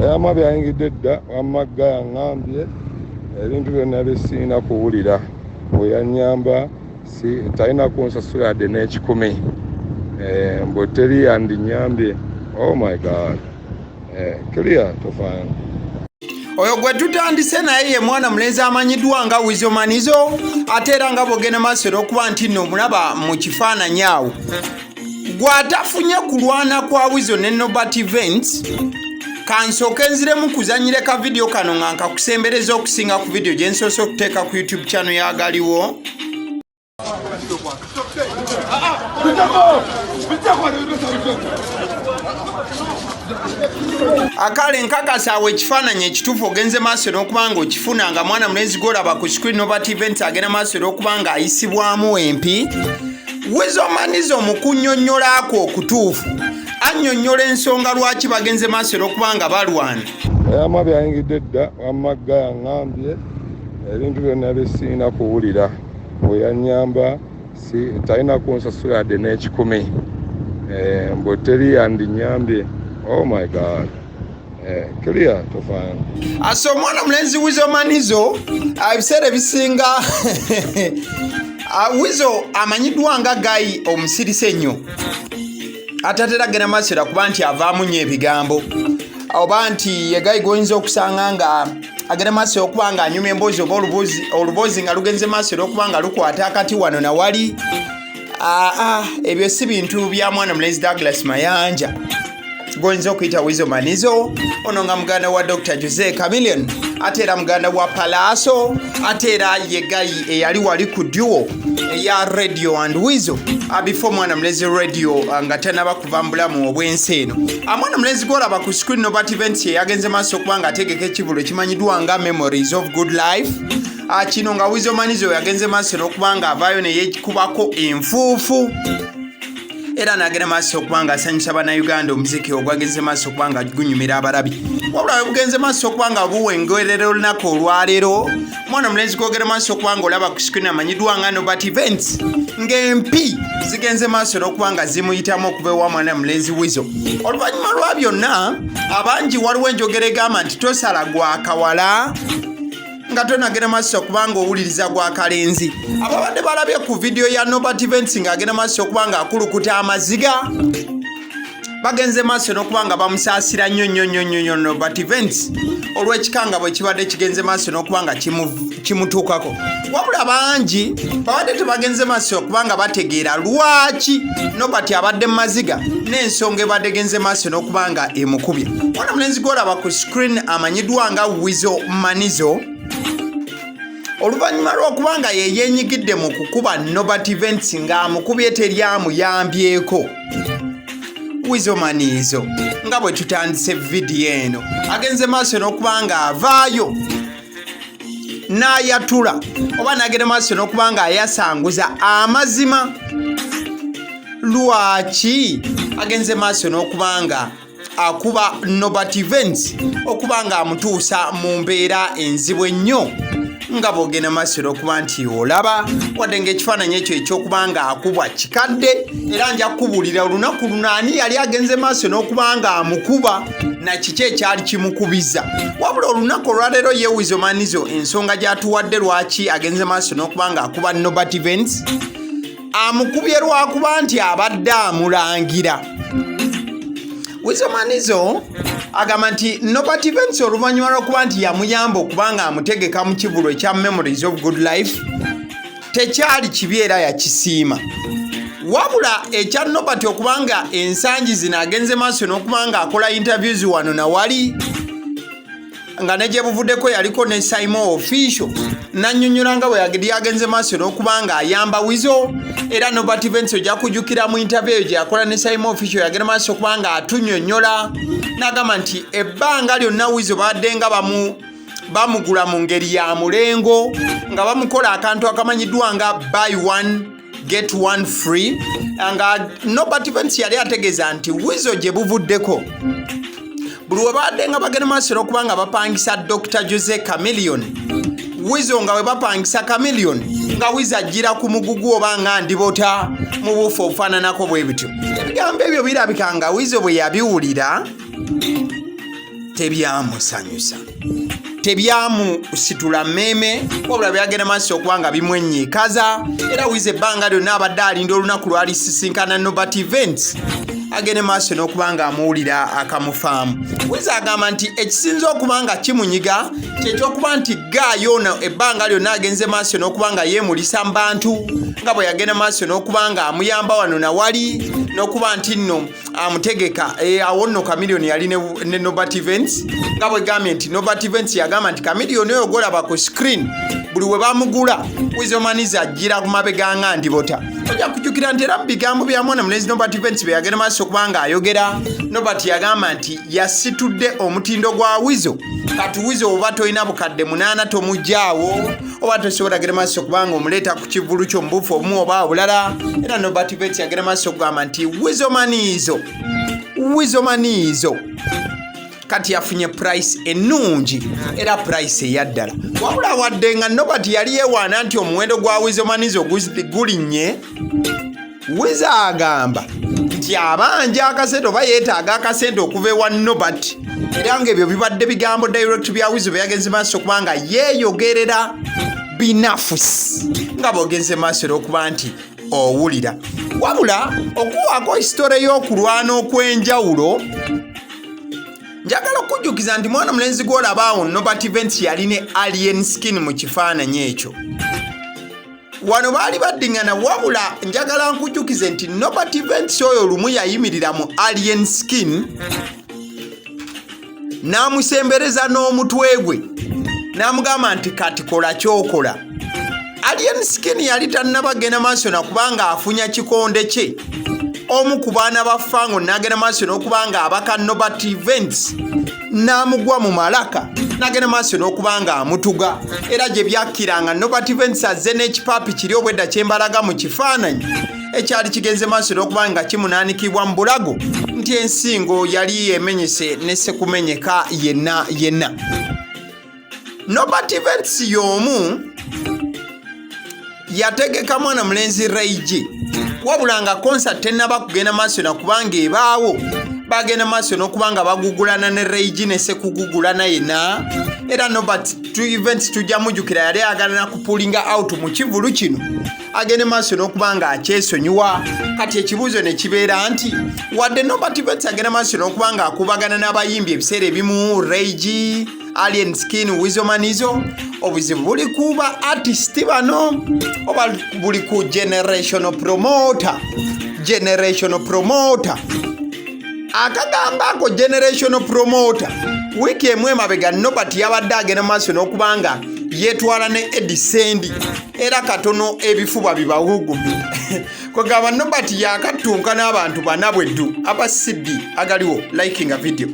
Eyamwa byayingidde dda wamma gga yaŋŋambye ebintu byonna bye sirina kuwulira bwe yannyamba si talina kunsasula yadde n'ekikumi eh, mbu teri yandinyambye. Oh my God, eh, clear tofaana. Oyo gwe tutandise naye ye mwana mulenzi amanyiddwa nga Wizo Manizo, ate era nga bwogenda maaso era okuba nti nno omulaba mu kifaananyi awo gw'atafunye kulwana kwa Wizo ne Nobert Events. Kansooke nziremu kuzanyire ka vidiyo kano nga nkakusembereza okusinga ku vidiyo gye nsoose okuteeka ku YouTube channel yagaliwo. Akale nkakasa awo ekifaananyi ekituufu ogenze maaso n'okuba nga okifuna nga mwana mulenzi gw'olaba ku screen Nobert Events agenda maaso n'okuba nga ayisibwamu empi. Wizomanizo mu kunnyonnyola kwo okutuufu annyonnyola ensonga lwaki bagenze maaso n'okuba nga balwana. Eyamwa byayingidde dda wamma gga yaŋŋambye ebintu byonna bye sirina kuwulira bwe yannyamba si talina kunsasula yadde n'ekikumi eh, mbu teri yandinyambye. Oh my God, eh, clear tofaana. Ase omwana omulenzi Wizo Manizo ebiseera ebisinga Wizo amanyiddwa nga gayi omusirise ennyo atatera genda maaso era kuba nti avaamu nnyo ebigambo oba nti ye gayi gwoyinza okusanga nga agenda maaso okuba nga anyumya emboozi oba oluboozi nga lugenze maaso era okuba nga lukwata akati wano nawali. Aa, ebyo si bintu bya mwana mulenzi Douglas Mayanja goyinza okuyita Wizo Manizo ono nga muganda wa Dr Jose Chameleon, ate era muganda wa Palaaso, ate era ye gayi eyali wali ku duo eya Radio and Wizo before mwana mulenzi Radio nga tanaba kuva mu bulamu obw'ensi eno. Mwana mulenzi gwolaba ku screen Nobert Events yeyagenze maaso okuba nga ategeka ekivulo ekimanyiddwa nga Memories of Good Life. Kino nga Wizo Manizo yagenze maaso n'okuba nga avaayo neyekubako enfuufu era n'agenda maaso okuba nga asanyusa bannayuganda omuziki ogwagenze maaso okuba nga gunyumira abalabi. Wabula bugenze maaso okuba nga buwengerera olunaku olwaleero, mwana omulenzi gwogera maaso okuba nga olaba ku screen amanyiddwa nga Nobert Events ng'empi zigenze maaso n'okuba nga zimuyitamu okuva ewa mwana mulenzi Wizo. Oluvannyuma lwa byonna abangi waliwo enjogera egamba nti tosala gwa kawala nga tonagenda maaso okuba nga owuliriza gwa kalenzi. Ababadde balabye ku vidiyo ya Nobert Events ng'agenda maaso okuba nga akulukuta amaziga bagenze maaso n'okuba nga bamusaasira nnyo nnyo nnyo nnyo nnyo Nobert Events olw'ekikanga bwe kibadde kigenze maaso n'okuba nga kimutuukako. Wabula bangi babadde tebagenze maaso okuba nga bategeera lwaki Nobert abadde mu maziga n'ensonga ebadde genze maaso n'okuba nga emukubye. Mwana mulenzi gw'olaba ku screen amanyiddwa nga Wizo Manizo oluvannyuma lw'okuba nga ye yeenyigidde mu kukuba Nobert Events ng'amukubye teryamuyambyeko. Wizo Manizo nga bwe tutandise vidiyo eno agenze maaso n'okuba nga avaayo n'ayatula oba n'agenda maaso n'okuba nga ayasanguza amazima lwaki agenze maaso n'okuba nga akuba Nobert Events okuba nga amutuusa mu mbeera enzibu ennyo nga bw'ogenda maaso okuba nti olaba wadde ng'ekifaananyi ekyo ekyokuba nga akubwa kikadde. Era nja kukubuulira olunaku luno ani yali agenze maaso n'okuba nga amukuba na kiki ekyali kimukubiza. Wabula olunaku olwaleero ye Wizo Manizo ensonga gy'atuwadde lwaki agenze maaso n'okuba nga akuba Nobert Events amukubye lwakuba nti abadde amulangira. Wizo Manizo agamba nti Nobert Events oluvannyuma lw'okuba nti yamuyamba okuba nga amutegeka mu kivulo ekya Memories of Good Life tekyali kibi era yakisiima. Wabula ekya Nobert okuba nga ensangi zino agenze maaso n'okuba nga akola interviews wano na wali nga ne gye buvuddeko yaliko ne Simon Official nannyonnyola nga bwe yagenze maaso n'okuba nga ayamba Wizo. Era Nobert Events ojja kujjukira mu interview eyo gye yakola ne Simon Official yagenda maaso okuba nga atunyonnyola n'agamba nti ebbanga lyonna Wizo babadde nga bamugula mu ngeri ya mulengo nga bamukola akantu akamanyiddwa nga buy one get one free, nga Nobert Events yali ategeeza nti Wizo gye buvuddeko buli we babadde nga bagenda maaso n'okuba nga bapangisa Dr Jose Chameleone, Wizo nga bwe bapangisa Chameleone nga Wizo ajjira ku mugugu oba nga ndibota mu buufu obufaananako bwe bityo. Ebigambo ebyo birabika nga Wizo bwe yabiwulira. Tebyamusanyusa, tebyamusitula mmeeme, wabula byagenda maaso okuba nga bimwenyiikaza. Era Wizo ebbanga lyonna abadde alinda olunaku lwalisisinkana Nobert Events, agende maaso n'okuba nga amuwulira akamufaamu. Wizo agamba nti ekisinza okuba nga kimunyiga kyekyokuba nti guy ono ebbanga lyonna agenze maaso n'okuba nga yeemulisa mu bantu, nga bwe yagenda maaso n'okuba nga amuyamba wano nawali, n'okuba nti nno amutegeka. Awo nno Chameleone yali ne Nobert Events, nga bwe gambye nti Nobert Events yagamba nti Chameleone oyo golaba ku screen, buli we bamugula Weasel Manizo ajjira ku mabega nga ndibota. Ojja kujjukira nti era mu bigambo bya mwana mulenzi Nobert Events bye yagenda maaso okuba nga ayogera, Nobert yagamba nti yasitudde omutindo gwa Weasel. Kati Weasel oba tolina 8,000 tomuggyaawo, oba tosobola genda maaso kubanga omuleeta ku kivulu kyo mubuufu obumu oba obulala. Era Nobert Events yagenda maaso okugamba nti Weasel Manizo, Weasel Manizo kati yafunye price ennungi era price eyaddala. Wabula wadde nga Nobert yali yeewaana nti omuwendo gwa Weasel Manizo gulinnye, Weasel agamba nti abanja akasente oba yeetaaga akasente okuva ewa Nobert, era ng'ebyo bibadde bigambo direct bya Weasel bye yagenze maaso okuba nga yeeyogerera binafusi, nga bw'ogenze maaso era okuba nti owulira. Wabula okuwaako history y'okulwana okw'enjawulo, njagala okujjukiza nti mwana mulenzi gw'olaba awo Nobert Events yali ne Alien Skin mu kifaananyi ekyo. Wano baali baddiŋŋana. Wabula njagala nkujjukize nti Nobert Events oyo lumu yayimirira mu Alien Skin n'amusembereza n'omutwe gwe n'amugamba nti, "Kati kola kyokola." Alien Skin yali tannaba genda maaso nakubanga afunya kikonde kye, omu ku baana ba Fango n'agenda maaso n'okuba nga abaka Nobert Events n'amugwa mu malaka, n'agenda maaso n'okuba nga amutuga. Era gye byakkiranga Nobert Events azze n'ekipaapi kiri obwedda kyembalaga mu kifaananyi, ekyali kigenze maaso n'okuba nga kimunaanikibwa mu bulago, nti ensingo yali emenyese ne sekumenyeka yenna yenna. Nobert Events y'omu yategeka mwana mulenzi Ray G, wabula nga concert tennaba kugenda maaso nakubanga ebaawo, bagenda maaso n'okuba nga bagugulana ne Ray G ne sekugugulana yenna. Era Nobert Events tujja mujjukira yali ayagala na kupullinga out mu kivulu kino, agende maaso n'okuba nga akyesonyiwa. Kati ekibuuzo ne kibeera nti wadde Nobert Events agenda maaso n'okuba nga akubagana n'abayimbi ebiseera ebimu, Ray G, Alien Skin, Weasel Manizo, obuzibu buli kuba artist bano oba buli ku generational promoter? Generational promoter, akagambo ako generational promoter, wiiki emu emabega Nobert yabadde agenda maaso n'okuba nga yeetwala ne Eddie Sendi, era katono ebifuba bibawugumi. Kwegamba Nobert yakattunka n'abantu bana bweddu aba cd agaliwo likinga video.